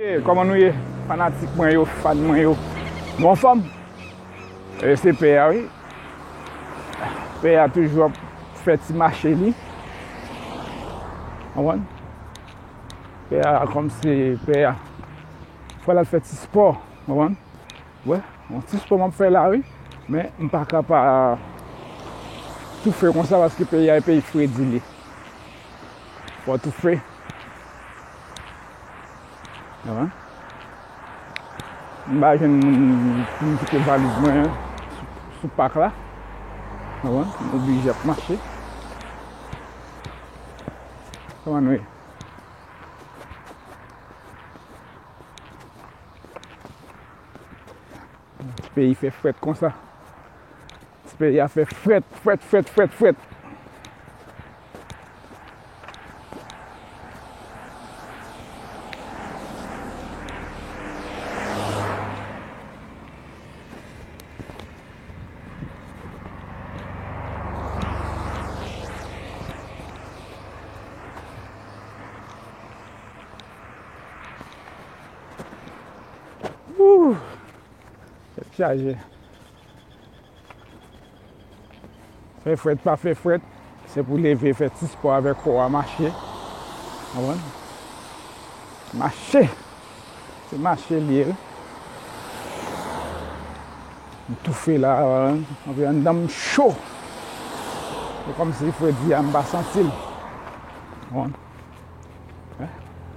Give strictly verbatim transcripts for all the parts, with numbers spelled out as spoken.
Kòman nou ye? Fanatik mwen yo, fan mwen yo. Nou anfòm? E se pè a, wi. Pè a toujou ap fè ti mache li. Konprann? Pè a, kòmsi pè a, fò l al fè ti spò. Konprann? Wè, yon ti spò m ap fè la, wi. Men m pa ka pa toufe konsa paske peyi a e peyi fredi li. Fò toufe. Konprann? M pa jwenn moun pou m kite valiz mwen sou, sou pak la. Konprann? M oblije ap mache. Kòman nou ye? Ti peyi fè frèt konsa. Ti peyi a fè frèt, frèt, frèt, frèt, frèt. Wouh! Tèt chaje. Fè frèt, pa fè frèt, se pou leve, fè ti spò avèk kò a, mache. Konprann? Mache! Se mache li ye, wi. M toufe la, anvi anndan m cho. Se kòmsi fredi a, m pa santi l. Konprann?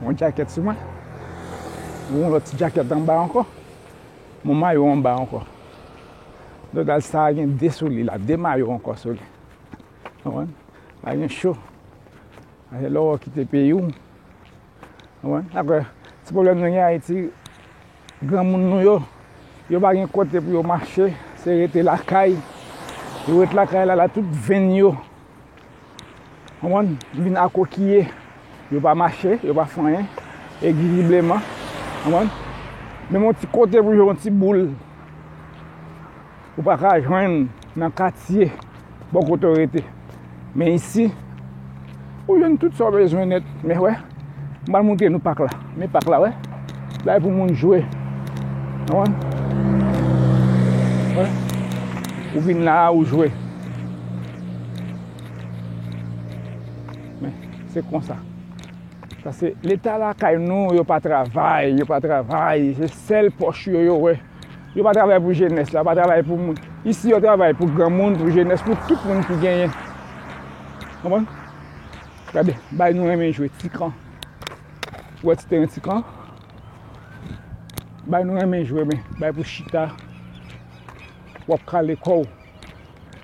Yon djakèt sou mwen. Yon lòt ti djakèt anba ankò. Yon mayo anba ankò. Donk, al sa a gen de sou li la, de mayo ankò sou li. Konprann? Pa gen cho. Lè w kite peyi w. Konprann? Apre, ti pwoblèm nou gen Ayiti, granmoun nou yo, yo pa gen kote pou yo mache, se rete lakay. Yo ret lakay la, la tout venn yo. Konprann? Vin akokiye. Yo pa mache, yo pa fè anyen. Egzibleman. Konprann? Menm yon ti kote pou jwe yon ti boul, ou pa ka jwenn nan katye bò kote w rete. Men isi, ou jwenn tout sa w bezwen nèt. Men wè, m pral montre nou pak la. Men pak la, wè. Bagay pou moun jwe. Konprann? Wè. Ou vin la a, ou jwe. Men, se konsa. Paske Leta lakay nou, yo pa travay, yo pa travay. Se sèl pòch yo, yo wè. Yo pa travay pou jenès la, pa travay pou moun. Isi, yo travay pou granmoun, pou jenès, pou tout moun ki genyen. Konprann? Gade, bay nou renmen jwe, Tikan. Ou wè ti teren Tikan? Bay nou renmen jwe, men bay pou chita. W ap kale kò w.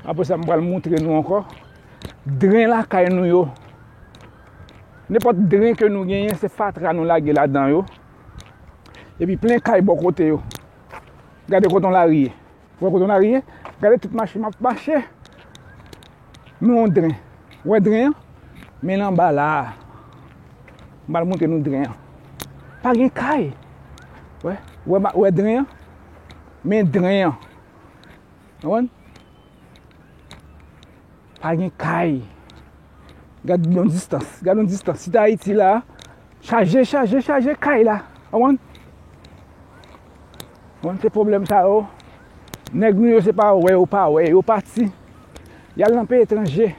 Apre sa, m pral montre nou ankò. Dren lakay nou yo. Nenpòt dren ke nou genyen, se fatra nou lage ladan yo. Epi plen kay bò kote yo. Gade koton lari ye. Ou wè koton lari ye? Gade tout mache m ap mache. Men yon dren. Ou wè dren an? Men l anba la a. M pral montre nou dren an. Pa gen kay. Wè, wè, wè dren an? Men dren an. Konprann? Pa gen kay. Gad yon distans. Gad yon distans. Site Ayiti la, chaje, chaje, chaje kay la. Konprann? Konprann se pwoblèm sa yo. Nèg nou yo se pa wè yo pa wè, yo pati. Y al nan peyi etranje.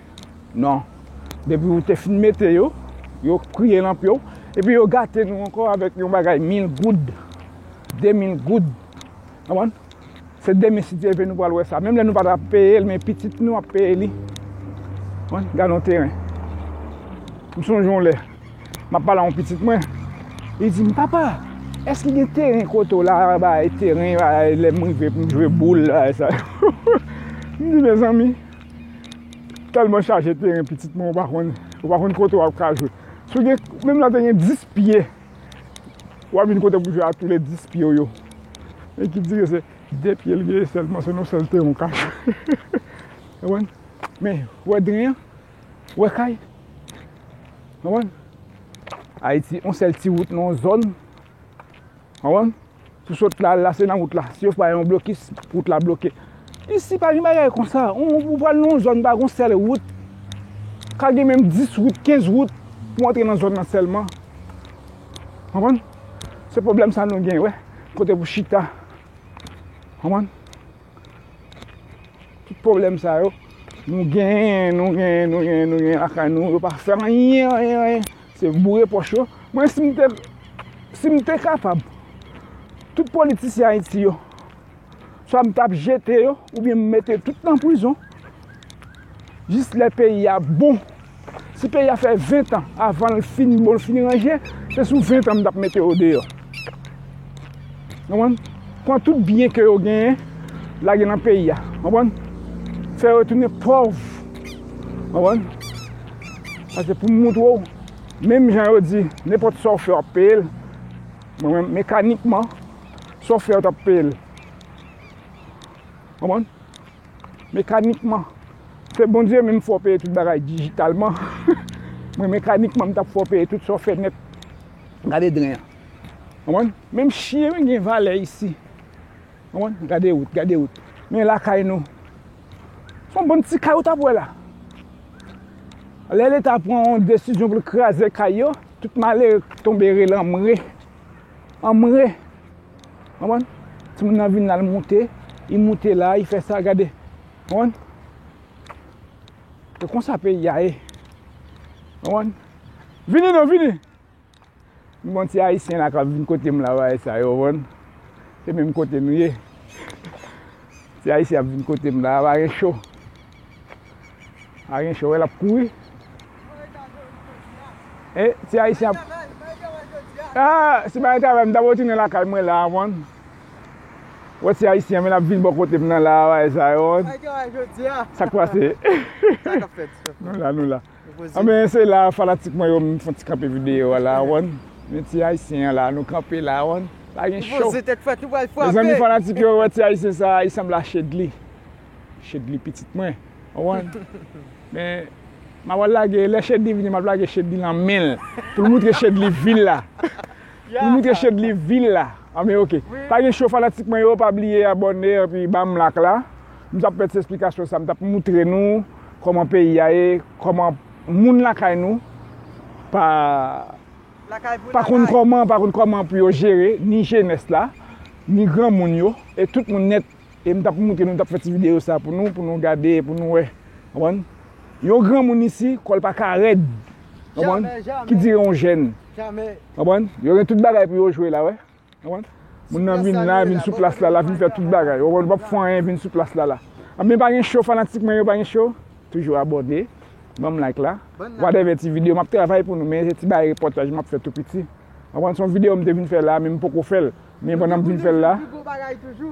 Non. Depi ou te fin mete yo, yo kriye nan pye w. Epi yo gate nou ankò avèk yon bagay mil goud, de mil goud. Konprann? Se demen, si Dye vle, nou pral wè sa. Menm lè nou pa t ap peye l, men pitit nou ap peye li. Konprann? Gade yon teren. M sonje yon lè, m ap pale a yon pitit mwen. Li di m, "Papa, èske gen teren kote w la, bay teren, bay, lè m rive pou m jwe boul, bay sa." M di, "Mezanmi, tèlman chaje teren, pitit mwen, ou pa konn, ou pa konn kote w ap ka jwe." Si w gen, menm lè w te gen dis pye, w ap vin kote pou jwe a tou le dis pye w yo. Men ki di ke se de pye l gen sèlman, se nan sèl teren w ka jwe. Konprann? Men, ou wè dren an? Ou wè kay? Konprann? Ayiti, yon sèl ti wout nan yon zòn. Konprann? Si w sot la, la se nan wout la. Si yo pa yon blokis, wout la bloke. Isi pa gen bagay konsa. Ou, ou pral nan yon zòn, pa gen yon sèl wout. Ka gen menm dis wout, kenz wout pou antre nan zòn nan sèlman. Konprann? Se pwoblèm sa nou gen, wè. Kote pou chita. Konprann? Tout pwoblèm sa yo, nou genyen, nou genyen, nou genyen, nou genyen lakay nou, yo pa fè anyen, anyen, anyen. Se boure pòch yo. Mwen, si m te, si m te kapab, tout politisyen Ayiti yo, swa m t ap jete yo, oubyen m mete yo tout nan prizon. Jis lè peyi a bon. Si peyi a fè ven tan avan l fin bon, l fin ranje, se sou ven tan m t ap mete yo deyò. Konprann? Pran tout byen ke yo genyen, lage nan peyi a. Konprann? Fè yo tounen pòv. Konprann? Paske pou m montre w, menm jan yo di, nenpòt sa w fè, w ap peye l. Mwen menm, mekanikman, sa w fè, w t ap peye l. Konprann? Mekanikman. Se Bondye menm fè w peye tout bagay dijitalman. Mwen, mekanikman, m t ap fè w peye tout sa w fè nèt. Gade dren an. Konprann? Menm chyen gen valè isi. Konprann? Gade wout, gade wout. Men lakay nou. Se yon bann ti kay ou t ap wè la. Lè Leta pran yon desizyon pou l kraze kay yo, tout malere tonbe rele anmwe. Anmwe. Konprann? Timoun nan vin la, l moute, li moute la, li fè sa, gade. Konprann? Se konsa peyi a ye. Konprann? Vini non, vini! M gon ti Ayisyen la k ap vin kote m la, bagay sa yo, konprann? Se menm kote nou ye. Ti Ayisyen ap vin kote m la, pa gen cho. Pa gen cho, wè l ap kouri. E, ti Ayisyen ap. Ah, si pa gen travay, m ta retounen lakay mwen la, konprann. Wè ti Ayisyen, men l ap vin bò kote m nan la, bagay sa yo, konprann. Sa k pase? Sa k ap fèt? Nou la, nou la. Anben, se la, fanatik mwen yo, m fè yon ti kanpe videyo a la, konprann. Men ti Ayisyen an la, nou kanpe la, konprann. Pa gen cho. Mezanmi, fanatik yo, wè ti Ayisyen sa, li sanble a Chedly. Chedly pitit mwen. Konprann? Men, m ap al lage, lè Chedly vini, m ap lage Chedly nan men l. Pou l moutre Chedly vil la. Pou l moutre Chedly vil la. Anben, oke. Pa gen cho, fanatik mwen yo, pa bliye abòne epi ban m like la. M t ap fè ti esplikasyon sa, m t ap moutre nou kòman peyi a ye, kòman moun lakay nou pa, pa konn kòman, pa konn kòman pou yo jere, ni jenès la, ni granmoun yo, e tout moun nèt. E m t ap moutre nou, m t ap fè ti videyo sa pou nou, pou nou gade, pou nou wè. Konprann? Yon granmoun isi, kò l pa ka rèd. Konprann? Ki dire yon jèn. Konprann? Yo gen tout bagay pou yo jwe la, wè. Konprann? Moun nan vin la, vin sou plas la, la vin fè tout bagay. Konprann? Ou p ap fè anyen, vin sou plas la, la. Anben, pa gen cho, fanatik mwen yo, pa gen cho. Toujou abòne, ban m like la. Whatever ti videyo, m ap travay pou nou, men se ti bagay repòtaj m ap fè tou piti. Konprann? Se yon videyo m te vin fè la, men m poko fè l. Men pandan m vin fè l la,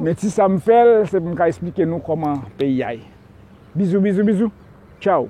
men ti sa m fè l, se pou m ka esplike nou kòman peyi a ye. Bizou, bizou, bizou. Tchaw.